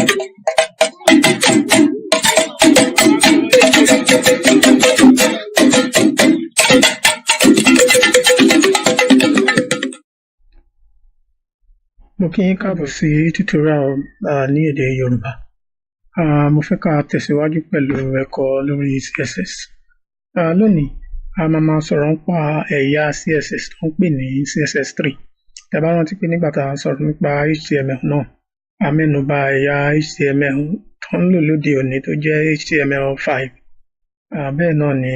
Mo kí yín káàbọ̀ sí tutorial ní èdè Yorùbá. Mo fẹ́ ká tẹ̀síwájú pẹ̀lú ẹ̀kọ́ lórí CSS. Lónìí, a máa máa sọ̀rọ̀ nípa ẹ̀yà CSS tó ń pè ní CSS3. Tẹ́ bá rántí pé nígbà tá a sọ̀rọ̀ nípa HTML náà, a mẹ́nu bà ẹ̀yà HTML tó ń lò lóde òní tó jẹ́ HTML5. Bẹ́ẹ̀ náà ni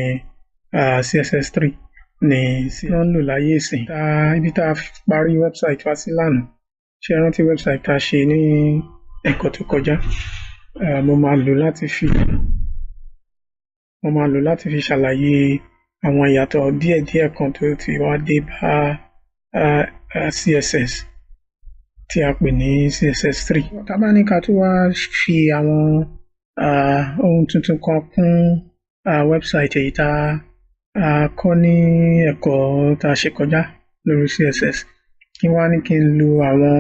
CSS3 ni wọ́n ń lò láyé ìsìn. Ibi tá a parí website wa sí lánàá, ṣé ẹ rántí website tá a ṣe ní ẹ̀kọ́ tó kọjá? Mo máa lò láti fi ṣàlàyé àwọn ìyàtọ̀ díẹ̀díẹ̀ kan tó ti wá dé bá CSS tí a pè ní CSS3. Tá bá ní ká tún wá fi àwọn ohun tuntun kan kún website èyí tá a kọ́ ní ẹ̀kọ́ tá a ṣe kọjá lórí CSS, kí wá ní kí n lo àwọn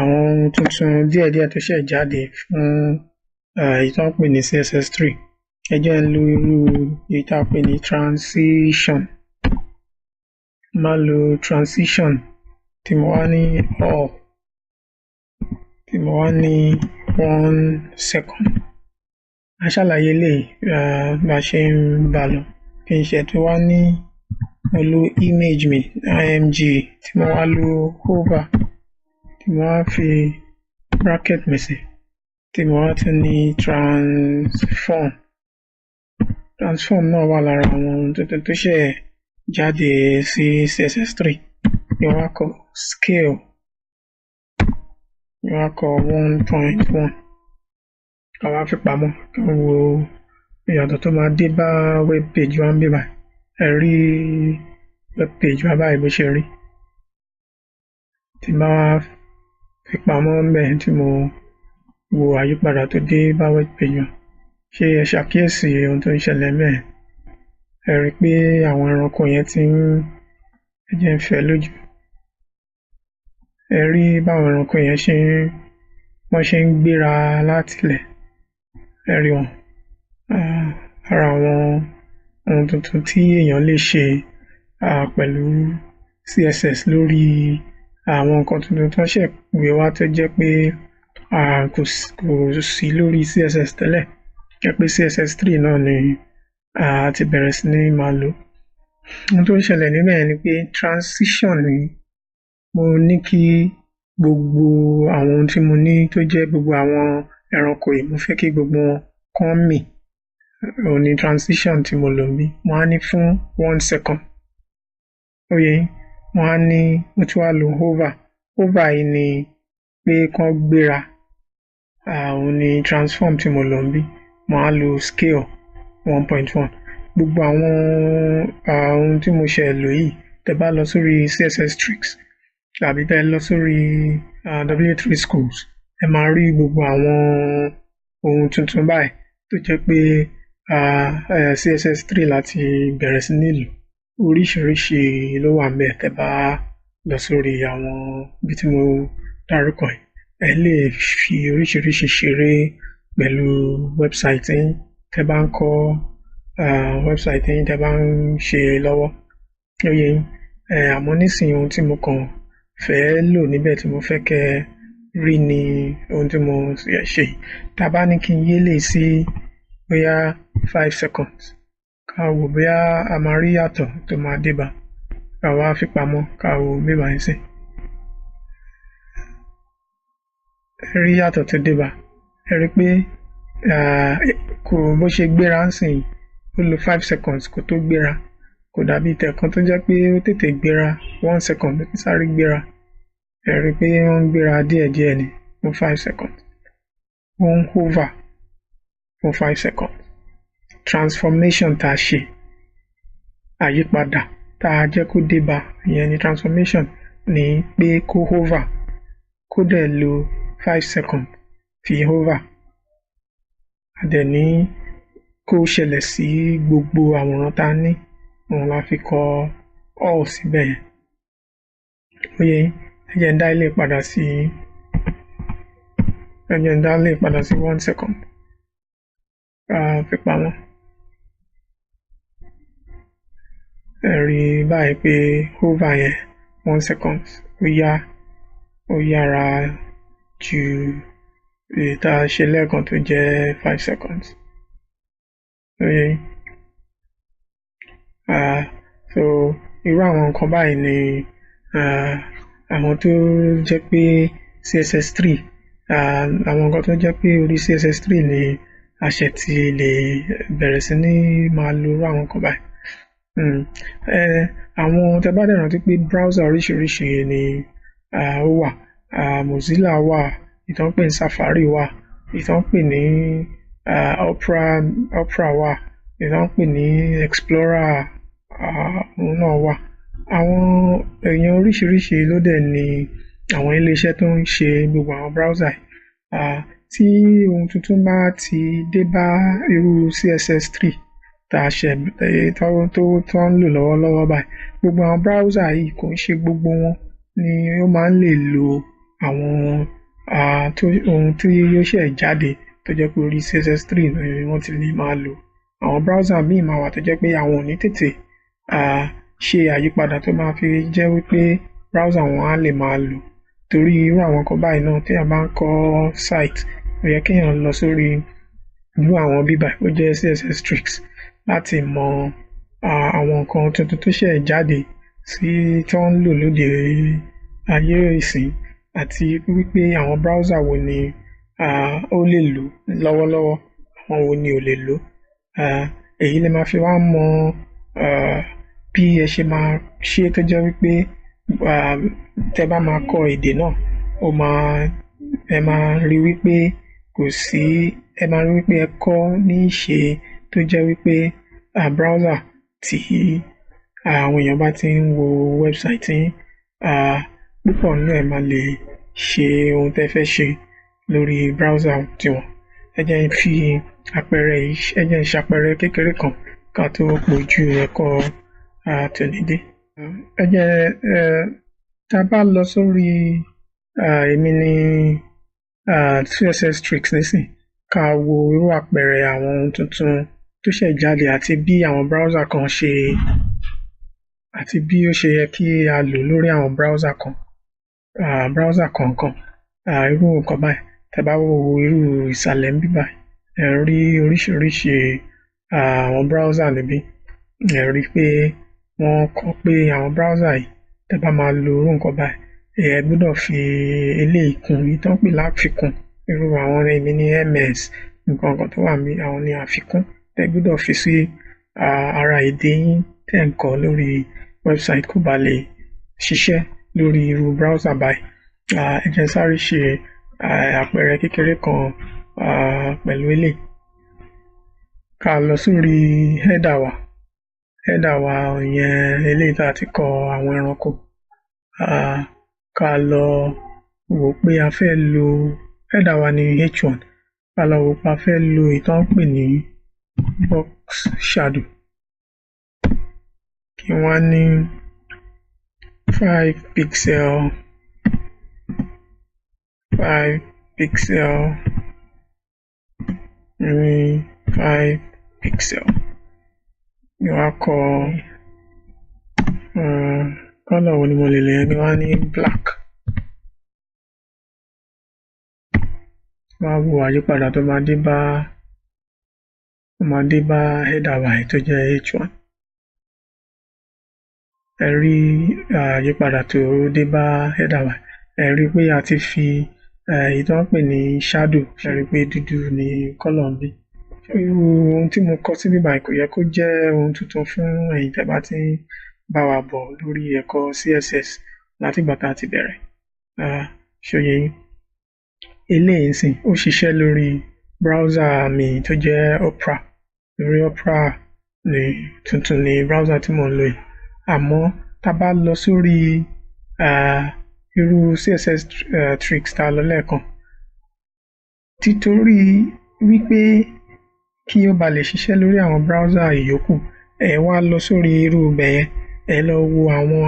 ohun tuntun díẹ̀díẹ̀ tó ṣẹ̀ jáde fún èyí tó ń pè ní CSS3. Ẹ jẹ́ n lo irú èyí tá a pè ní transition. Máa lo transition tí mo wá ní all, tí mo wá ní 1 second. A ṣàlàyé eléyìí bá a ṣe ń bá lọ. Kí n ṣe tó wá ní mo lo image mi img tí mo wá lo hover, tí mo wá fi bracket mi sí, tí mo wá tún ní transform. Transform náà wà lára àwọn ohun tuntun tó ṣẹ̀ jáde sí CSS3. Mo wá kọ scale, mo wá kọ 1.1. Ká wá fi pamọ́, ká wo ìyàtọ̀ tó máa dé bá web page wa níbí báyìí. Ẹ rí web page wa báyìí bó ṣe rí. Tí n bá wá fi pamọ́ ńbẹ̀ tí mo wo àyípadà tó dé bá web page wa, ṣé ẹ ṣàkíyèsí ohun tó ń ṣẹlẹ̀ ńbẹ̀? Ẹ rí pé àwọn ẹranko yẹn ti ń, ẹ jẹ́ n fẹ̀ lójú. Ẹ rí báwọn ẹranko yẹn ṣe ń, wọ́n ṣe ń gbéra látilẹ̀. Ẹ rí wọn. Ara àwọn ohun tuntun tí èèyàn lè ṣe pẹ̀lú CSS lórí àwọn nǹkan tuntun tó ṣẹ̀ gbé wá tó jẹ́ pé kò sí lórí CSS tẹ́lẹ̀. Jẹ́ pé CSS3 náà ni a ti bẹ̀rẹ̀ sí ní máa lò. Ohun tó ń ṣẹlẹ̀ níbẹ̀ ni pé transition ni mo ní kí gbogbo àwọn ohun tí mo ní tó jẹ́ gbogbo àwọn ẹranko yìí, mo fẹ́ kí gbogbo wọn kán mì. Òun ni transition tí mo lò níbí. Mo á ní fún 1 second. Ó yé yín? Mo á ní mo tún wá lo hover. Hover yìí ni pé kán gbéra. Òun ni transform tí mo lò níbí. Mo á lo scale 1.1. Gbogbo àwọn ohun tí mo ṣẹ̀ lò yìí, tẹ́ bá lọ sórí CSS Tricks tàbí tẹ́ lọ sórí W3 Schools, ẹ máa rí gbogbo àwọn ohun tuntun báyìí tó jẹ́ pé CSS3 láti bẹ̀rẹ̀ sí ní lò. Oríṣiríṣi ló wà ńbẹ̀ tẹ́ bá lọ sórí àwọn ibi tí mo dárúkọ yìí. Ẹ lè fi oríṣiríṣi ṣeré pẹ̀lú website yín tẹ́ bá ń kọ́ website yín tẹ́ bá ń ṣe lọ́wọ́. Ó yé yín? Àmọ́ nísìnyí ohun tí mo kàn fẹ́ lò níbẹ̀ tí mo fẹ́ kẹ́ rí ni ohun tí mo ṣe. Tá bá ní kí n yé lè sí bóyá 5 seconds, ká wò bóyá a máa rí ìyàtọ̀ tó máa dé bá. Ká wá fi pamọ́, ká wo bí báyìí sí. Ẹ rí ìyàtọ̀ tó dé bá. Ẹ rí pé kò bó ṣe gbéra ńsìnyí, ó lo 5 seconds kó tó gbéra. Kò dàbí tẹ̀kan tó jẹ́ pé ó tètè gbéra 1 second ló ti sáré gbéra. Ẹ rí pé ó ń gbéra díẹ̀díẹ̀ ni fún 5 seconds. Ó ń hover fún 5 seconds. Transformation tá a ṣe, àyípadà tá a jẹ́ kó dé bá, ìyẹn ni transformation, ní pé kó hover, kó dẹ̀ lo 5 seconds fi hover. A dẹ̀ ní kó ṣẹlẹ̀ sí gbogbo àwòrán tá a ní, òun la fi kọ all síbẹ̀ yẹn. Ó yé yín? Ẹ jẹ́ n dá eléyìí padà sí Ẹ jẹ́ n dá eléyìí padà sí 1 second. Ká fi pamọ́. Ẹ rí báyìí pé hover yẹn 1 second, ó yá, ó yára ju èyí tá a ṣe lẹ́ẹ̀kan tó jẹ́ 5 seconds. Ó yé yín? So irú àwọn nǹkan báyìí ni àwọn tó jẹ́ pé CSS3, àwọn nǹkan tó jẹ́ pé orí CSS3 ni a ṣẹ̀ ti lè bẹ̀rẹ̀ sí ní máa lo irú àwọn nǹkan báyìí. Àwọn tẹ́ bá dẹ̀ rántí pé browser oríṣiríṣi ni ó wà. Mozilla wà, èyí tó ń pè ní Safari wà, èyí tó ń pè ní Opera wà, èyí tó ń pè ní Explorer, òun náà wà. Àwọn èèyàn oríṣiríṣi ló dẹ̀ ní àwọn ilé-iṣẹ́ tó ń ṣe gbogbo àwọn browser yìí. Tí ohun tuntun bá ti dé bá irú CSS3 tá a ṣẹ̀ tó ń lò lọ́wọ́lọ́wọ́ báyìí, gbogbo àwọn browser yìí, kò ń ṣe gbogbo wọn ni ó máa ń lè lo àwọn ohun tí ó ṣẹ̀ jáde tó jẹ́ pé orí CSS3 ni wọ́n ti lè máa lò. Àwọn browser míì máa wà tó jẹ́ pé àwọn ò ní tètè ṣe àyípadà tó máa fi jẹ́ wípé browser wọn á lè máa lò. Torí irú àwọn nǹkan báyìí náà, téèyàn bá ń kọ́ site, ó yẹ kéèyàn lọ sórí irú àwọn bíbáyìí, ó jẹ́ CSS tricks, láti mọ àwọn nǹkan tuntun tó ṣẹ̀ jáde sí tó ń lò lóde ayé ìsín, àti wípé àwọn browser wo ni ó lè lò lọ́wọ́lọ́wọ́, àwọn wo ni ò lè lò. Èyí lẹ máa fi wá mọ bí ẹ ṣe máa ṣe tó jẹ́ wípé tẹ́ bá máa kọ èdè náà, ó máa ẹ máa rí wípé kò sí, ẹ máa rí wípé ẹ kọ́ ní ìṣe tó jẹ́ wípé browser tí àwọn èèyàn bá ti ń wo website yín, púpọ̀ nínú ẹ̀ máa lè ṣe ohun tẹ́ fẹ́ ṣe lórí browser tiwọn. Ẹ jẹ́ n fi àpẹẹrẹ yìí, ẹ jẹ́ n ṣàpẹẹrẹ kékeré kan ká tó pojú ẹ̀kọ́ tòní dé. Ẹ jẹ́ tá a bá lọ sórí èmi ní CSS tricks nísìn, ká wo irú àpẹẹrẹ àwọn ohun tuntun tó ṣẹ̀ jáde àti bí àwọn browser kan ṣe, àti bí ó ṣe yẹ kí a lò lórí àwọn browser kan, browser kọ̀ọ̀kan. Irú nǹkan báyìí, tẹ́ bá wo irú ìsàlẹ̀ níbí báyìí, ẹ rí oríṣiríṣi àwọn browser níbí. Ẹ rí pé wọ́n kọ pé àwọn browser yìí, tẹ́ bá máa lo irú nǹkan báyìí, ẹ gbọ́dọ̀ fi eléyìí kún, èyí tó ń pè láfikún. Irú àwọn èmi ní MS nǹkan kan tó wà níbí, àwọn ní àfikún tẹ́ gbọ́dọ̀ fi sí ara èdè yín tẹ́ ń kọ lórí website kó ba lè ṣiṣẹ́ lórí irú browser báyìí. Ẹ jẹ́ n sáré ṣe àpẹẹrẹ kékeré kan pẹ̀lú eléyìí. Ká lọ sórí header wa. Header wa ìyẹn eléyìí tá a ti kọ àwọn ẹranko. Ká lọ wò pé a fẹ́ lo header wa ní h1. Ká lọ wò pé a fẹ́ lo èyí tó ń pè ní box shadow. Kí wọ́n ní 5 pixel, 5 pixel ní 5 pixel. Ní wọ́n á kọ colour wo ni mo lè lò yẹn, kí wọ́n á ní black. Wọ́n á wo àyípadà tó máa dé bá header wa yìí tó jẹ́ h1. Ẹ rí àyípadà tó dé bá header wa. Ẹ rí pé a ti fi èyí tó ń pè ní shadow, ẹ rí pé dúdú ni colour níbí. Irú ohun tí mo kọ síbí báyìí kò yẹ kó jẹ́ ohun tuntun fún ẹ̀yin tẹ́ bá ti ń bá wa bọ̀ lórí ẹ̀kọ́ CSS látìgbà tá a ti bẹ̀rẹ̀. Ṣó yé yín? Eléyìí ńsìn, ó ṣiṣẹ́ lórí browser mi tó jẹ́ Opera. Lórí Opera ni tuntun ni browser tí mò ń lò yìí. Àmọ́ tá a bá lọ sórí irú CSS tricks tá a lọ lẹ́ẹ̀kan, títorí wípé kí ó ba lè ṣiṣẹ́ lórí àwọn browser ìyókù, ẹ wá lọ sórí irú ibẹ̀ yẹn, ẹ lọ wo àwọn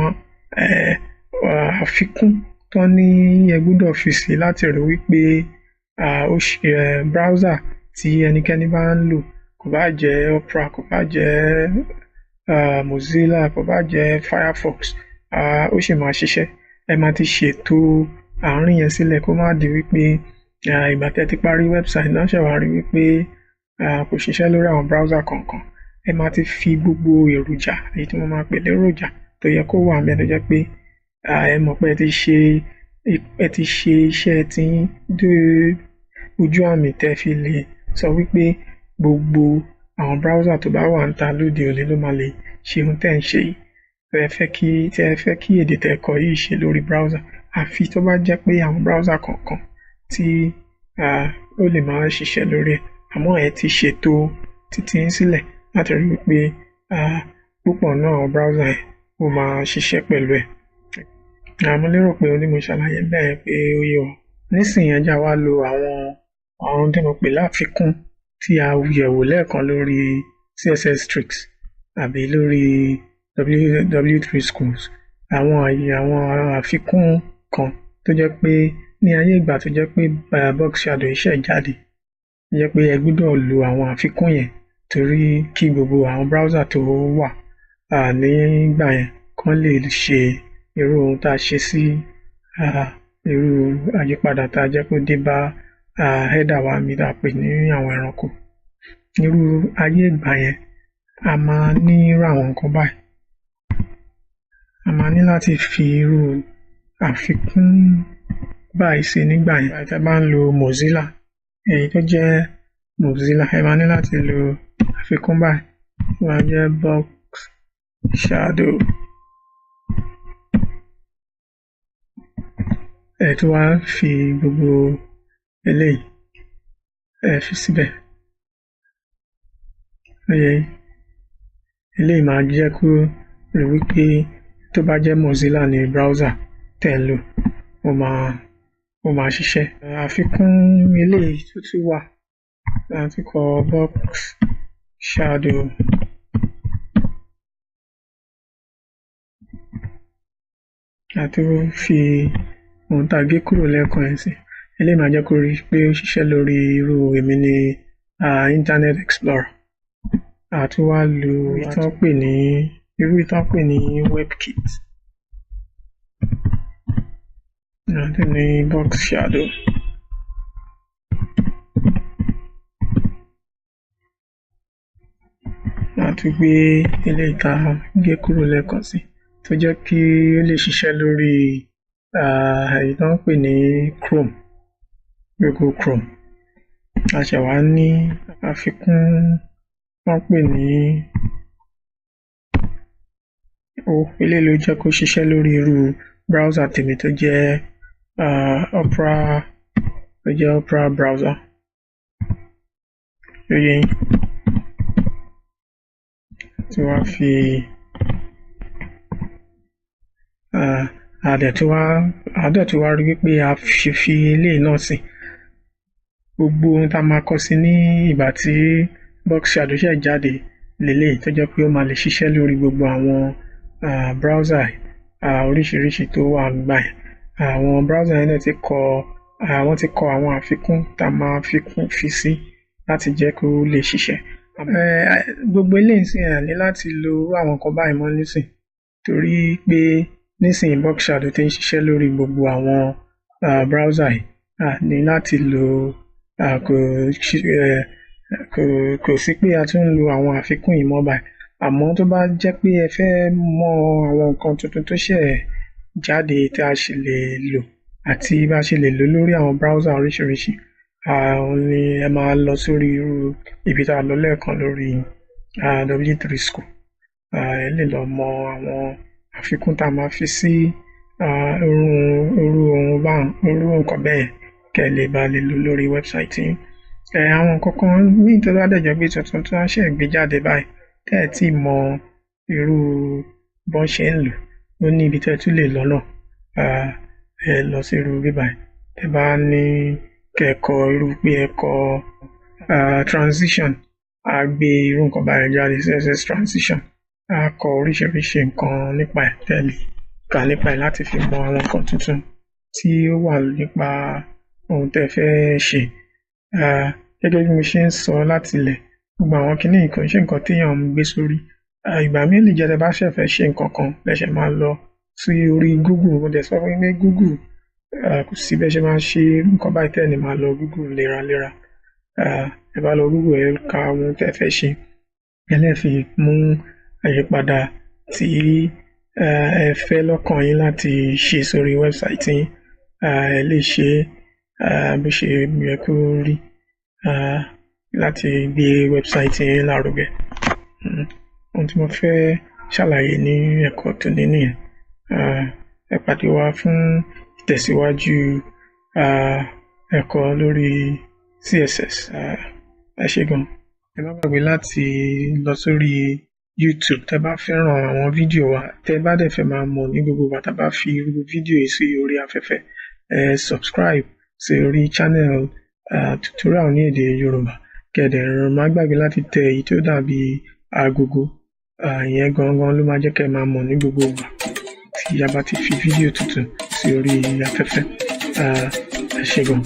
àfikún tán ní ẹ gbọ́dọ̀ fi sí láti rí wípé Ó ṣe browser tí ẹnikẹ́ni bá ń lò, kò bá jẹ́ Opera, kò bá jẹ́ Mozilla, kò bá jẹ́ Firefox, ó sì máa ṣiṣẹ́. Ẹ máa ti ṣètò àárín yẹn sílẹ̀ kó má di wípé ìgbà tẹ́ ti parí website náà ṣẹ̀ wá rí wípé kò ṣiṣẹ́ lórí àwọn browser kọ̀ọ̀kan. Ẹ máa ti fi gbogbo èròjà, èyí tí mo máa pè léròjà tó yẹ kó wà ńbẹ̀, tó jẹ́ pé ẹ mọ̀ pé ẹ ti ṣe iṣẹ́ tí yín dé ojú àmì tẹ́ fi lè sọ wípé gbogbo àwọn browser tó bá wà níta lóde òní ló máa lè ṣe ohun tẹ́ ń ṣe yìí. Tẹ́ ẹ fẹ́ kí èdè tẹ́ kọ yìí ṣe lórí browser. Àfi tó bá jẹ́ pé àwọn browser kọ̀ọ̀kan tí ó lè máa ṣiṣẹ́ lórí ẹ̀. Àmọ́ ẹ ti ṣètò títí yín sílẹ̀ láti rí wípé púpọ̀ nínú àwọn browser yẹn ó máa ṣiṣẹ́ pẹ̀lú ẹ̀. Mo lérò pé ohun tí mo ṣàlàyé bẹ́ẹ̀ pé ó yé wa. Nísìnyí, ẹ jẹ́ á wá lo àwọn ohun tí mo pè láfikún tí a yẹ̀wò lẹ́ẹ̀kan lórí CSS Tricks àbí lórí W3 Schools. Àwọn àyè àwọn àfikún kan tó jẹ́ pé ní ayé ìgbà tó jẹ́ pé box shadow ṣẹ̀ jáde, tó jẹ́ pé ẹ gbọ́dọ̀ lo àwọn àfikún yẹn torí kí gbogbo àwọn browser tó wà nígbà yẹn kán lè ṣe irú ohun tá a ṣe sí irú àyípadà tá a jẹ́ kó dé bá header wa níbi tá a pè ní àwọn ẹranko. Irú ayé ìgbà yẹn, a máa ní irú àwọn nǹkan báyìí. A máa ní láti fi irú àfikún báyìí sí nígbà yẹn. Tí a bá ń lo Mozilla, èyí tó jẹ́ Mozilla, ẹ máa ní láti lo àfikún báyìí. Ó máa jẹ́ box shadow. Ẹ tún wá fi gbogbo eléyìí, ẹ fi síbẹ̀. Ó yé yín. Eléyìí máa jẹ́ kó rí wípé tó bá jẹ́ Mozilla ní browser tẹ́ ń lò, ó máa ṣiṣẹ́. Àfikún eléyìí tó tún wà, a tún kọ box shadow. A tún fi ohun tá a gé kúrò lẹ́ẹ̀kan yẹn sí. Eléyìí máa jẹ́ kó rí pé ó ṣiṣẹ́ lórí irú èmi ní Internet Explorer. A tún wá lo èyí tí wọ́n pè ní irú tí wọ́n pè ní WebKit. A tún ní box shadow. A tún gbé eléyìí tá a gé kúrò lẹ́ẹ̀kan sí tó jẹ́ kí ó lè ṣiṣẹ́ lórí èyí tí wọ́n pè ní Chrome, Google Chrome. A ṣẹ̀ wá ní àfikún wọ́n pè ní eléyìí ló jẹ́ kó ṣiṣẹ́ lórí irú browser tèmi tó jẹ́ Opera, tó jẹ́ Opera browser. Ó yé yín. Tí wọ́n fi a dẹ̀ tún wá rí wípé a ṣe fi eléyìí náà sí. Gbogbo ohun tá a máa kọ sí ní ìgbà tí box shadow ṣẹ̀ jáde leléyìí tó jẹ́ pé ó máa lè ṣiṣẹ́ lórí gbogbo àwọn browser oríṣiríṣi tó wà nígbà yẹn. Àwọn browser yẹn náà ti kọ, wọ́n ti kọ àwọn àfikún tá a máa fi sí láti jẹ́ kó lè ṣiṣẹ́. Gbogbo eléyìí sì ẹ ní láti lo irú àwọn nǹkan báyìí mọ́ nísìn, torí pé nísìnyí box shadow ti ń ṣiṣẹ́ lórí gbogbo àwọn browser yìí. A ní láti lo kò sí pé a tún ń lo àwọn àfikún yìí mọ́ báyìí. Àmọ́ tó bá jẹ́ pé ẹ fẹ́ mọ àwọn nǹkan tuntun tó ṣẹ̀ jáde tí a ṣì lè lò àti bá a ṣe lè lò lórí àwọn browser oríṣiríṣi, òun ni ẹ máa lọ sórí irú ibi tá a lọ lẹ́ẹ̀kan lórí W3 School. Ẹ lè lọ mọ àwọn àfikún tá a máa fi sí irú ohun báhun, irú nǹkan bẹ́ẹ̀ kẹ́ ẹ lè bá lè lò lórí website yín. Àwọn nǹkan kan míì tó bá dẹ̀ jẹ́ pé tuntun tí wọ́n ṣẹ̀ gbé jáde báyìí tẹ́ ẹ̀ tíì mọ irú bọ́n ṣe ń lò, ó ní ibi tẹ́ ẹ tún lè lọ náà. Ẹ lọ sí irú ibí báyìí. Tẹ́ bá ní kẹ́ ẹ kọ irú pé ẹ kọ transition, á gbé irú nǹkan báyìí jáde, CSS transition. Á kọ oríṣiríṣi nǹkan nípa ẹ̀ tẹ́ ẹ lè kà nípa ẹ̀ láti fi mọ àwọn nǹkan tuntun tí ó wà nípa ohun tẹ́ fẹ́ ṣe. Gẹ́gẹ́ bí mo ṣe ń sọ láti ilẹ̀, gbogbo àwọn kiní yìí kò ń ṣe nǹkan téèyàn ń gbé sórí. Ìgbà míì lè jẹ́ tẹ́ bá ṣẹ̀ fẹ́ ṣe nǹkan kan lẹ ṣẹ̀ máa lọ sí orí Google. Mo dẹ̀ sọ fún yín pé Google, kò sí bẹ́ ṣe máa ṣe irú nǹkan báyìí tẹ́ ẹ̀ ní máa lọ Google léraléra. Ẹ bá lọ Google, ẹ ka ohun tẹ́ fẹ́ ṣe, ẹ lè fi mú àyípadà tí ẹ fẹ́ lọ́kàn yín láti ṣe sórí website yín. Ẹ lè ṣe é bó ṣe yẹ kó rí láti gbé website yín lárugẹ. Ohun tí mo fẹ́ ṣàlàyé ní ẹ̀kọ́ tòní nìyẹn. Ẹ pàdé wa fún ìtẹ̀síwájú ẹ̀kọ́ lórí CSS. Ẹ ṣé gan. Ẹ má gbàgbé láti lọ sórí YouTube tẹ́ bá fẹ́ràn àwọn fídíò wa, tẹ́ bá dẹ̀ fẹ́ máa mọ̀ ní gbogbo ìgbà tá bá fi irú fídíò yìí sí orí afẹ́fẹ́. Ẹ subscribe sí orí channel tutorial ní èdè Yorùbá. Kẹ́ dẹ̀ má gbàgbé láti tẹ èyí tó dàbí agogo. Ìyẹn gangan ló máa jẹ́ kẹ́ máa mọ̀ ní gbogbo ìgbà tí a bá ti fi fídíò tuntun sí orí afẹ́fẹ́. Ẹ ṣé gan.